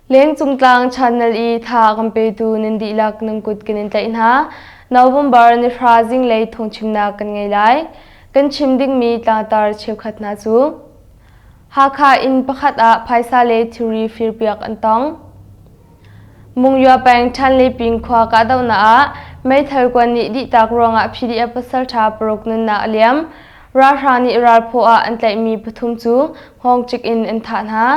Lengcung Tlang Channel i tha kan petu nan dihlak nan kut kan in tlaih hna. November ni hra zinglei thawngchimnak kan ngei lai. Kan chim dingmi tlangtar cheukhat hna cu Hakha inn pakhat ah phaisa le thilri firpiak an tong. Mungya peng Ṭhanleping khua kahdohnak ah meithal kuan nih dihtak ruangah PDF pasalṭha paruk nunnak a liam. Ralhrang nih ralphaw ah an tlaihmi pathum cu hngawngcik in an thah hna.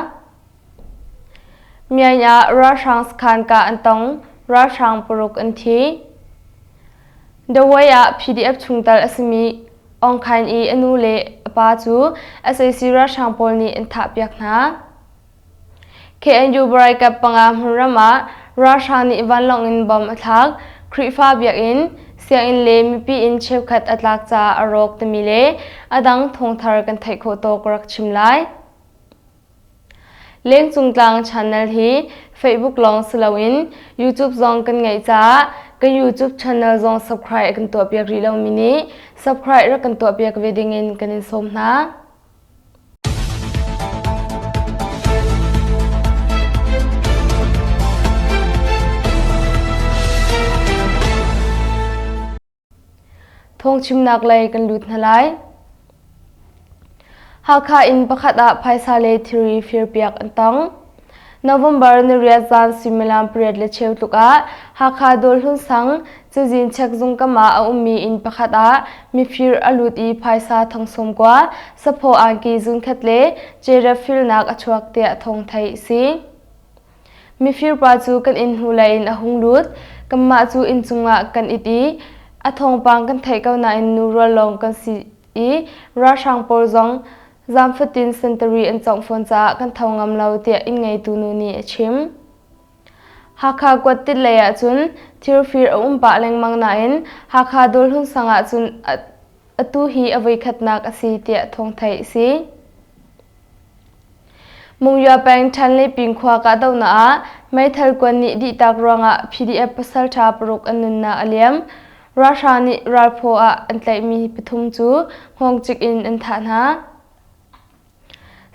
Myaing ah ralhrang sakhan kah an tong, ralhrang paruk an thi. Dawei ah PDF chungtel a simi Aung Khain i a nu le a pa cu sac ralhrang pawl nih an thahpiak hna. KNU Baraikap panga hmunram ah ralhrang nih vanlawng in bomb a thlak. Khrihfa biakinn, sianginn le mipi inn cheukhat a tlak caah a rawk timi le a dang thawngthar kan theih khawh tawk rak chim lai. Lengcung Tlang Channel hi Facebook lawng si loin YouTube zong kan ngeih caah kan YouTube channel zong subscribe kan tuahpiak rih lomi nih subscribe rak kan tuahpiak ve dingin kan in sawm hna. Thawngchimnak lei kan lut hna lai. Hakha inn pakhat ah phaisa le thilri firpiak an tong. November niriat zan suimilam pariat le cheu tluk ah Hakha Dawlhlun sang cazin chekzung kam ah a ummi inn pakhat ah mifir a lut i phaisa thong sawm kua, saphaw angki zunkhat le cerep filnak a chuak tiah thawng theih a si. Mifir pa cu kan inn hnulei in a hung lut. Kanmah cu inn cungah kan it i a thawngpang kan theih ko nain nu rual lawng kan si i ralhrang pawl zong zaam fatin sentari an cawngh fawn caah kan tho ngam lo tiah inn ngeitu nu nih a chim. Hakha kuattit lei ahcun thirfir a um pah lengmang nain Hakha Dawlhlun sang ahcun atu hi a voikhatnak a si tiah thawng theih a si. Mungya peng Ṭhanleping khua kahdohnak ah meithal kuan nih dihtak ruangah PDF pasalṭha paruk an nunnak a liam. Ralhrang nih ralphaw ah an tlaihmi pathum cu hngawngcik in an thah hna.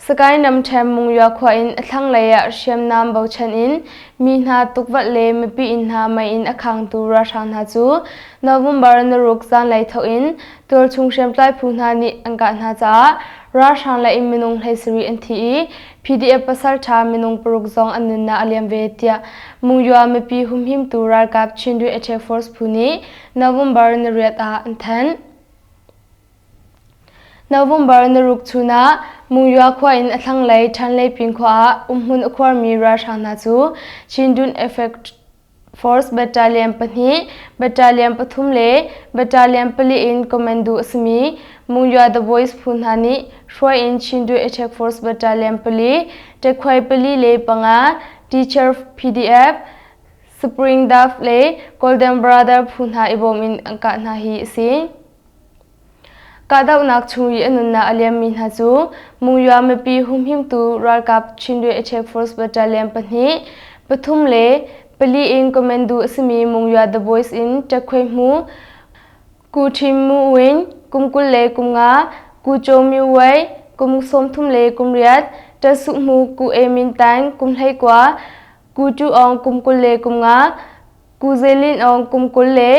Sagaing ramṭhen Mungya khua in a thlanglei ah hriamnam bochan in mi hna tukvelh le mipi inn hna mei in a khangtu ralhrang hna cu November naruk zanlei thawk in tualchung hriamtlai phu hna nih an kah hna caah Ralhrang lei in minung 17 an thi i PDF pasalṭha minung paruk zong an nunnak a liam ve tiah Mungya mipi humhimtu ralkap Chindwin Attack Force phu nih November nariat ah an thanh. November naruk chun ah Mungya khua in a thlanglei Ṭhanleiping khua ah umhmun a khuarmi ralhrang hna cu Chindwin Effect Force Battalion pahnih, Battalion pathum le Battalion pali in commando a simi Mungya The Voice phu hna nih hruai in Chindwin Attack Force Battalion pali, Ṭekhuai pali le panga, Teacher PDF, Spring Dove le Golden Brother phu hna i bawm in an kah hna hi a si. Kahdohnak chung i a nunnak a liammi hna cu Mungya mipi humhimtu ralkap Chindwin Attack Force Battalion pahnih, pathum le pali in commando a simi Mungya The Boys in Ṭekhuai Hmu, Ku Ṭhim Mu Win, kum 20 le kum nga, Ku Chaw Myu Wei, kum 30 le kum riat, Ṭasuh Hmu Ku E Min Taing, kum 19, Ku Ṭu Aung, kum 20 le kum nga, Ku Zelin Aung kum 20 le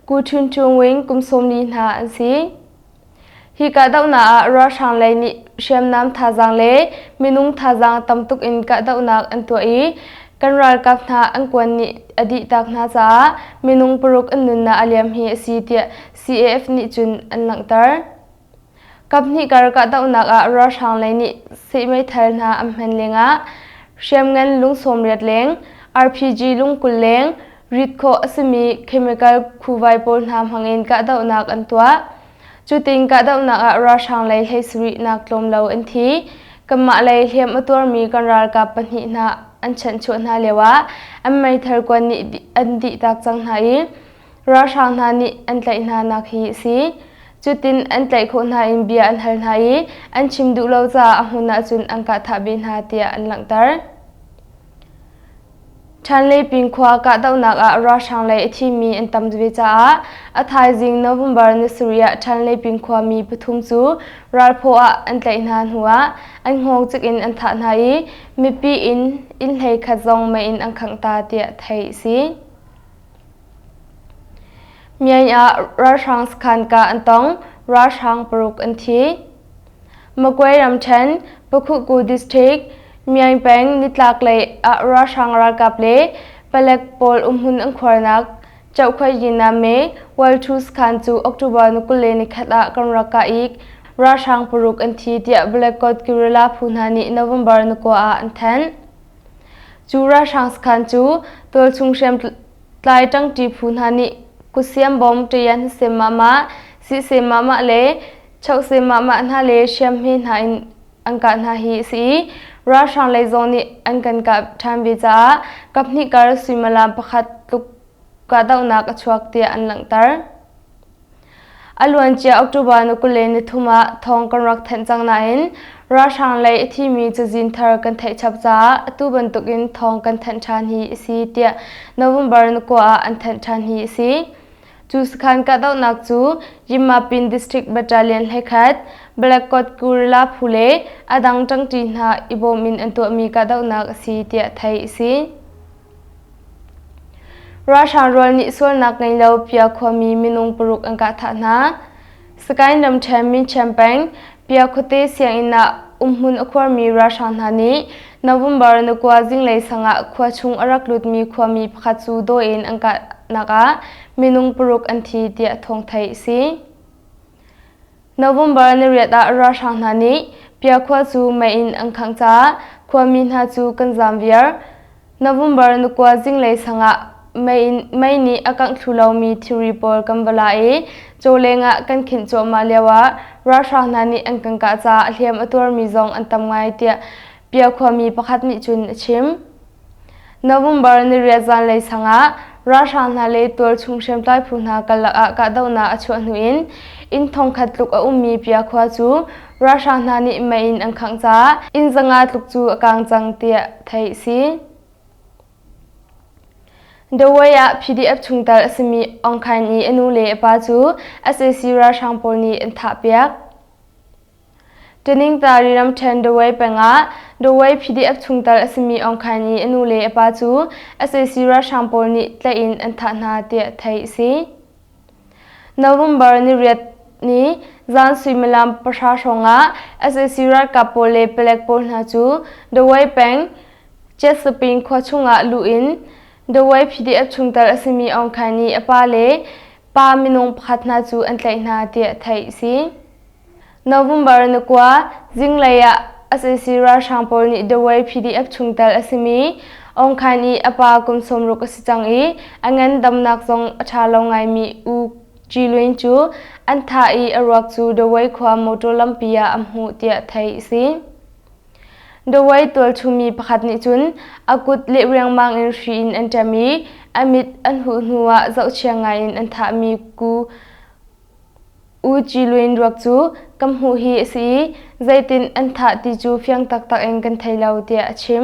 Ku Htun Ṭung Win kum 40 hna an si. Hi kahdohnak ah ralhrang lei nih hriamnam thazaang le minung thazaang tam tuk in kahdohnak an tuah i kan ralkap hna an kuan nih a dihtak hna caah minung paruk an nunnak a liam hi a si tiah CAF nih cun an langhter. Kaphnih kar kahdohnak ah ralhrang lei nih seh meithal hna an hman lengah hriamngan lung 80 leng, RPG lung 20 leng, rit khawh a simi chemical khuvai pawl hna hmangin kahdohnak an tuah. Cutin kahdohnak ah ralhrang lei 17 nak tlawm lo an thi. Kanmah lei hliam a tuarmi kan ralkap pahnih hna an chanhchuah hna lioah an meithal kuan nih an dihtak cang hna i Ralhrang hna nih an tlaih hna nak hi a si. Cutin an tlaih khawh hna in bia an hal hna i an chim duh lo caah a hmun ahcun an kah thah ve hna tiah an langhter. Ṭhanlei khua kahdohnak ah ralhrang lei a thimi an tam ve caah a thaizing November ni sarih ah Ṭhanlei khuami pathum cu ralphaw ah an tlaih hna hnuah an hngawng cik in an thah hna i mipi inn inn 11 zong mei in an khangh ta tiah theih a si. Myaing ah ralhrang sakhan kah an tong, ralhrang paruk an thi. Magway ramṭhen, Pakhuku District, Myaing peng nitlaklei ah ralhrang ralkap le palek pawl umhmun an khuarnak Chohkhuaiyiname Walthu sakhan cu October ni 21 ah kan rak kah i ralhrang paruk an thi tiah Black Coat Guerrilla phu hna nih November ni 9 ah an thanh. Cu ralhrang sakhan cu tualchung hriamtlai ṭangṭi phu hna nih kutsiam bom ṭayan sem mahmah, sihsem mahmah le chohsem mahmah hna le hriamhme hna in an kah hna hi a si i ralhrang lei zong nih an kan kah ṭhan ve caah kaphnih kar suimilam pakhat tluk kahdohnak a chuak tiah an langhter. A luancia October ni 23 ah thawng kan rak thanh cang nain ralhrang lei a thimi cazin thar kan theih chap caah atu bantukin thawng kan thanh ṭhan hi a si tiah November ni 9 ah an thanh ṭhan hi a si. Cu sakhan kahdohnak cu Yinmapin District Battalion 11, Black Coat Guerrilla phu le a dang ṭangṭi hna i bawm in an tuahmi kahdohnak a si tiah theih a si. Ralhrang rual nih sualnak ngei lo Pia khuami minung paruk an kah thah hna. Sagaing ramṭhen Minchiam peng Pia khuate sianginn ah umhmun a khuarmi ralhrang hna nih November ni 9 zinglei sang ah khua chung a rak lutmi khuami pakhat cu dawi in an kahnak ah minung paruk an thi tiah thawng theih a si. November ni 8 ah ralhrang hna nih Pia khua cu mei in an khangh caah khuami hna cu kan zaam viar. November ni 9 zinglei sang ah mei nih a kangh thlu lomi thilri pawl kan va la i cawleng ah kan khinh cuahmah lioah ralhrang hna nih an kan kah caah a hliam a tuarmi zong an tam ngai tiah Pia khuami pakhat nih cun a chim. November ni 8 zanlei sang ah ralhrang hna le tualchung hriamtlai phu hna karlak ah kahdohnak a chuah hnu in inn thongkhat tluk a ummi Pia khua cu ralhrang hna nih mei in an khangh caah inn zanga tluk cu a kaang cang tiah theih a si. Dawei ah PDF chungtel a simi Aung Khaing i a nu le a pa cu sac ralhrang pawl nih an thahpiak. Taningtari ramṭhen Dawei peng ah Dawei PDF chungtel a simi Aung Khaing i a nu le a pa cu sac ralhrang pawl nih tlaih in an thah hna tiah theih a si. November ni 8 ni zan suimilam 10 hrawngah sac ralkap pawl le palek pawl hna cu Dawei peng Cetsaping khua chungah luh in Dawei PDF chungtel a simi Aung Khaing i a pa le pa minung pakhat hna cu an tlaih hna tiah theih a si. November ni 9 zinglei ah sac ralhrang pawl nih Dawei PDF chungtel a simi Aung Khaing i a pa kum 60 a si cang i a ngandamnak zong a ṭha lo ngaimi U Gyi Lwin cu an thah i a ruak cu Dawei khua motor lampi ah an hmuh tiah theih a si. Dawei tualchungmi pakhat nih cun a kut leh riangmang in hri in an ṭem i a mit an huh hnuah zohchia ngaiin an thahmi Ku U Gyi Lwin ruak cu kan hmuh hi a si i zeitin an thah ti cu fiang taktak in kan thei lo tiah a chim.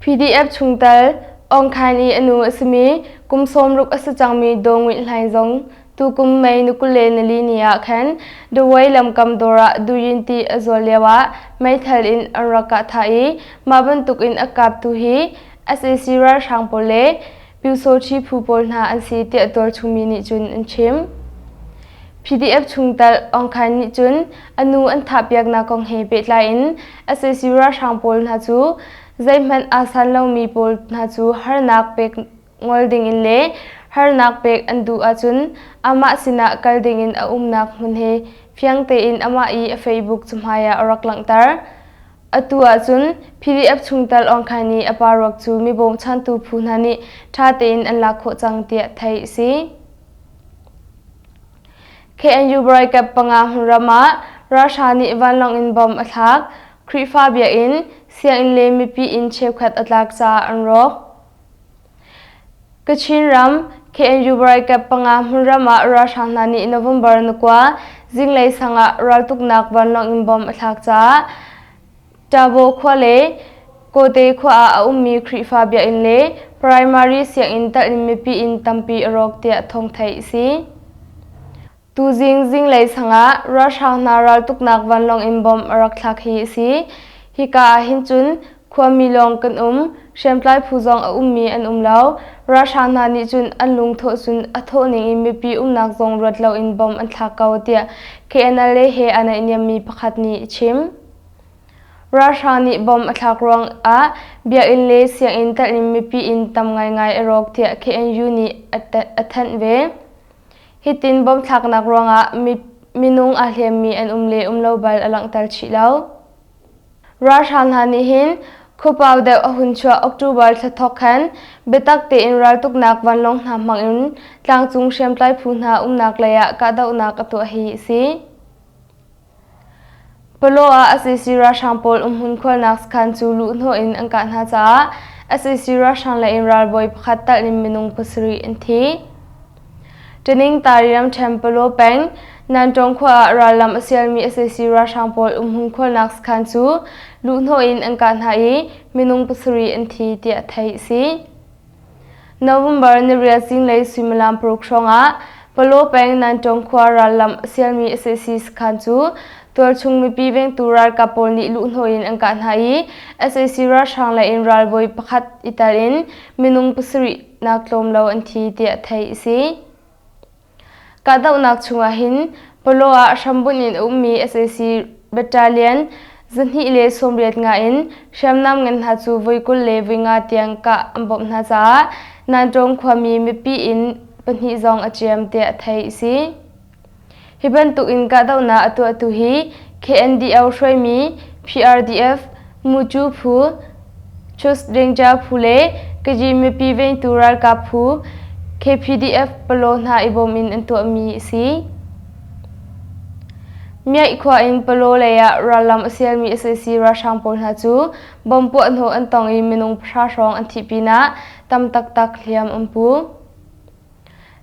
PDF chungtel Aung Khaing i a nu a simi kum 60 a si cangmi Daw Nguih Hlaing zong tukum May ni 24 ni ah khan Dawei lamkam dawr ah duyin ti a zual lioah meithal in an rak kah thah i mah bantukin a kaptu hi sac ralhrang pawl le Pyusawṭhi phu pawl hna an si tiah tualchungmi nih cun an chim. PDF chungtel Aung Khaing nih cun a nu an thahpiaknak kong he pehtlai in sac ralhrang pawl hna cu zeihmanh aa san lomi pawl hna cu harnak pek ngol dingin le harnak pek an duh ahcun amah sinah kal dingin a umnak hmun he fiang tein amah i a Facebook cahmai ah a rak langhter. Atu ahcun PDF chungtel Aung Khaing nih a pa ruak cu mi bawmchantu phu hna nih ṭha tein an lak khawh cang tiah theih a si. KNU Braikap panga hmunram ah ralhrang nih vanlawng in bomb a thlak. Khrihfa biakinn, sianginn le mipi inn cheukhat a tlak caah an rawk. Kachin ram KNU Braikap panga hmunram ah ralhrang hna nih November ni 9 zinglei sang ah raltuknak vanlawng in bomb a thlak caah Tabo khua le Kawte khua ah a ummi Khrihfa biakinn le primary sianginn telh in mipi inn tampi a rawk tiah thawng theih a si. Tuzing zinglei sangah ralhrang hna raltuknak vanlawng in bomb a rak thlak hi a si. Hika ah hin cun khuami lawng kan um, hriamtlai phu zong a ummi an um lo. Ralhrang hna nih cun an lungthawh cun a thawh ning in mipi umnak zong ruat loin bomb an thlak ko tiah KNLA he aa naihniammi pakhat nih a chim. Ralhrang nih bomb a thlak ruangah biakinn le sianginn telh in mipi inn tam ngaingai a rawk tiah KNU nih a thanh ve. Hitin bomb thlaknak ruangah minung aa hliammi an um le um lo bal a langhter chih lo. Ralhrang hna nih hin khuapau deuh a hun chuah October thla thawk khan biatak tein raltuknak vanlawng hna hmang in tlangcung hriamtlai phu hna umnak lei ah kahdohnak a tuah hi a si. Palaw ah sac ralhrang pawl umhmun khualnak sakhan cu luhhnawh in an kah hna caah sac ralhrang lei in ralbawi pakhat talh in minung pasarih an thi. Ṭiningtari ramṭhen Palaw peng Nantawng khua ah rallam a sialmi sac ralhrang pawl umhmun khualnak sakhan cu luhhnawh in an kah hna i minung pasarih an thi tiah theih a si. November niriat zinglei suimilam paruk hrawngah Palaw peng Nantong khua rallam a sialmi sac sakhan cu tualchung mipi vengtu ralkap pawl nih luhhnawh in an kah hna i sac ralhrang lei in ralbawi pakhat i tel in minung pasarih nak tlawm lo an thi tiah theih a si. Kahdohnak chungah hin Palaw ah hrambunh in a ummi sac battalion 285 in hriamnam ngan hna cu voi 20 le voi nga tiang kah an bawmh hna caah Nantawng khuami mipi inn pahnih zong a ciam tiah theih a si. Hi bantuk in kahdohnak a tuahtu hi KNDO hruaimi PRDF, Mucu phu, Chus Dengja phu le Kaji mipi vengtu ralkap phu KPDF Palaw hna i bawm in an tuahmi a si. Miaih khua in Palaw lei ah rallam a sialmi sac ralhrang pawl hna cu bomb puahhnawh an tong i minung pahra hrawng an thih pinah tam taktak hliam an pu.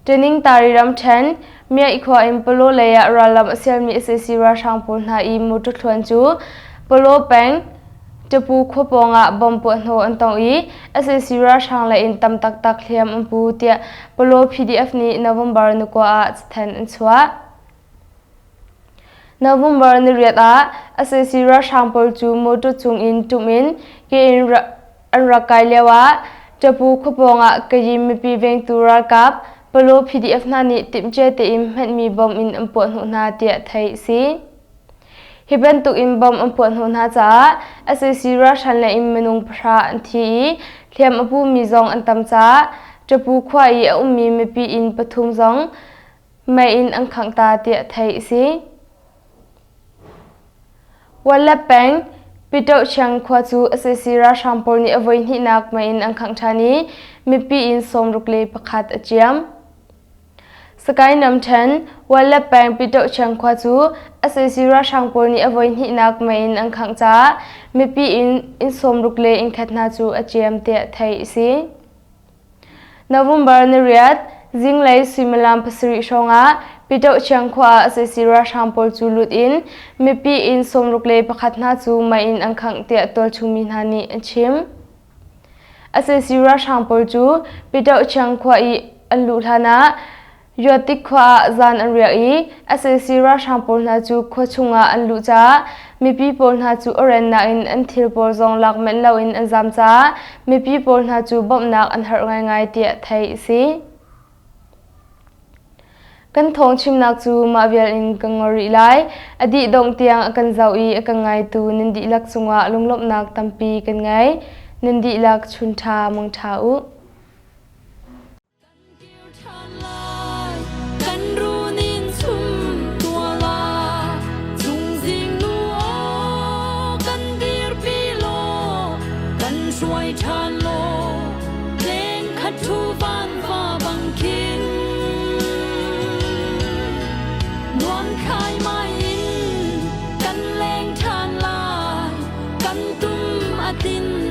Ṭiningtari ramṭhen, Miaih khua in Palaw lei ah rallam a sialmi sac ralhrang pawl hna i motor thluan cu Palaw peng Ṭapu khua pawngah bomb puahhnawh an tong i sac ralhrang lei in tam taktak hliam an pu tiah Palaw PDF nih November ni kua ah cathanh an chuah. November niriat ah sac ralhrang pawl cu motor cung in ṭum in ke in an rak kai lio ah Ṭapu khua pawngah Kayin mipi vengtu ralkap Palaw PDF hna nih timhcia tein hmanhmi bomb in an puahhnawh hna tiah theih a si. Hi bantuk in bomb an puahhnawh hna caah sac ralhrang lei in minung pahra an thi i hliam a pumi zong an tam caah Ṭapu khua i a ummi mipi inn pathum zong mei in an khangh ta tiah theih a si. Wallap peng, Pitohchiang khua cu sac ralhrang pawl nih a voihnihnak mei in an khangh ṭhan i mipi inn 61 a ciam. Sakae namṭhen, Wallap peng Pitohchiang khua cu sac ralhrang pawl nih a voihnihnak mei in an khangh caah mipi inn 60 le inn khat hna cu a ciam tiah theih a si. November niriat, zinglei suimilam pasarih hrawngah Pitohchiang khua ah sac ralhrang pawl cu lut in mipi inn 61 hna cu mei in an khangh tiah tualchungmi hna nih an chim. Sac ralhrang pawl cu Pitohchiang khua i an luh hlan ah Yuatik khua ah zan an riak i sac ralhrang pawl hna cu khua chungah an luh caah mipi pawl hna cu a rennak in an thil pawl zong lak manh loin an zaam caah mipi pawl hna cu bawmhnak an harh ngaingai tiah theih a si. Kan thawng chimnak cu mah vial in kan ngol rih lai. A dih dongh tiang a kan zoh i a kan ngaitu nan dihlak cungah lunglawmhnak tampi kan ngei. Nan dihlak chun ṭha mang ṭha u. Kan leng ṭhan lai, kan tum a tin.